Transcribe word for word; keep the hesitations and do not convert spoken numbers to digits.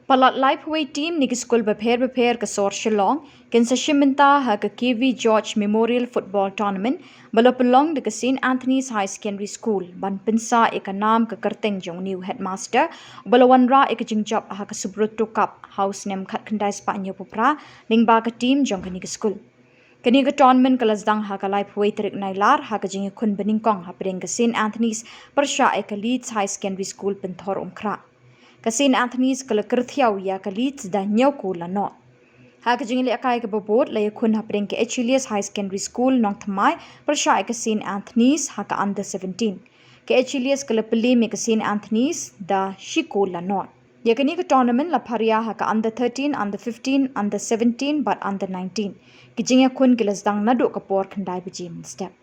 Palat laiphew wei team na ki skul bapher bapher ka sor Shillong kin sa shim bynta ha ka K V George Memorial Football Tournament ba la pynlong da ka St Anthony's High Secondary School ban pynsah ïa ka nam ka kyrteng jong u new headmaster uba la wanrah ïa ka jingjop ha ka Subroto Cup ha u snem khatkhyndai spah hynñiewphew phra lyngba ka team jong kane ka skul. Kane ka tournament ka la sdang ha ka laiphew wei tarik Nailar ha ka jingïakhun banyngkong hapdeng ka St Anthony's pyrshah ïa ka Leeds High Secondary School Pynthorumkhrah. Ka St Anthony's ka la kyrthiaw ïa ka Leeds da hynñiew kol la noh. Ha ka jingïalehkai kaba bud la ïakhun hapdeng ka Achilles High Secondary School Nongthymmai pyrshah ïa ka St Anthony's ha ka under seventeen. Ka Achilles ka la pynliem ïa ka St Anthony's da shi kol la noh. Ïa kane ka tournament la pharia ha ka under thirteen, under fifteen, under seventeen bad under nineteen. Ki jingïakhun ki la sdang naduh ka por khyndai baje mynstep.